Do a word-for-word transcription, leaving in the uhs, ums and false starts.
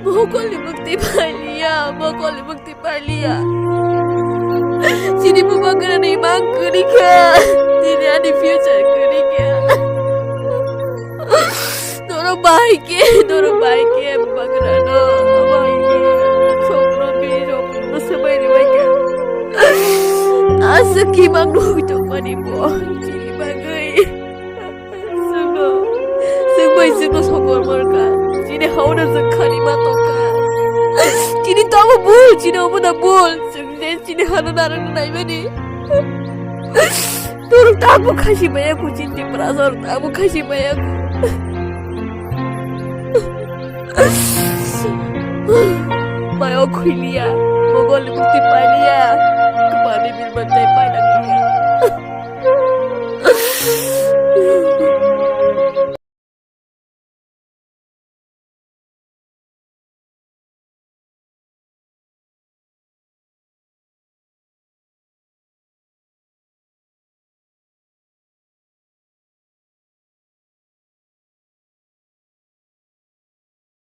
Mokolni mukti pailiya, mokolni mukti pailiya. Chini bubagrani mang kwrwi kha, chini ani future kwrwi kha. Norok bahai khe, norok bahai khe bubagrano, bahai khe. Sokno bini sokno swbai rwbai kha. Aswk kimang nugwi tongmani bo chini bagwi. Chwngno, chwng bai chwngno sokor manka. Chini hauna chwng khani ma tongka. Chini tamo bul, chini omo da bul. Chwng je chini hana narang naimani. Norok tamo khasi maya ku chini prasor tamo khasi maya ku. Mayo khuiliya, mogol mukti pailiya. Kmani bilman tai paina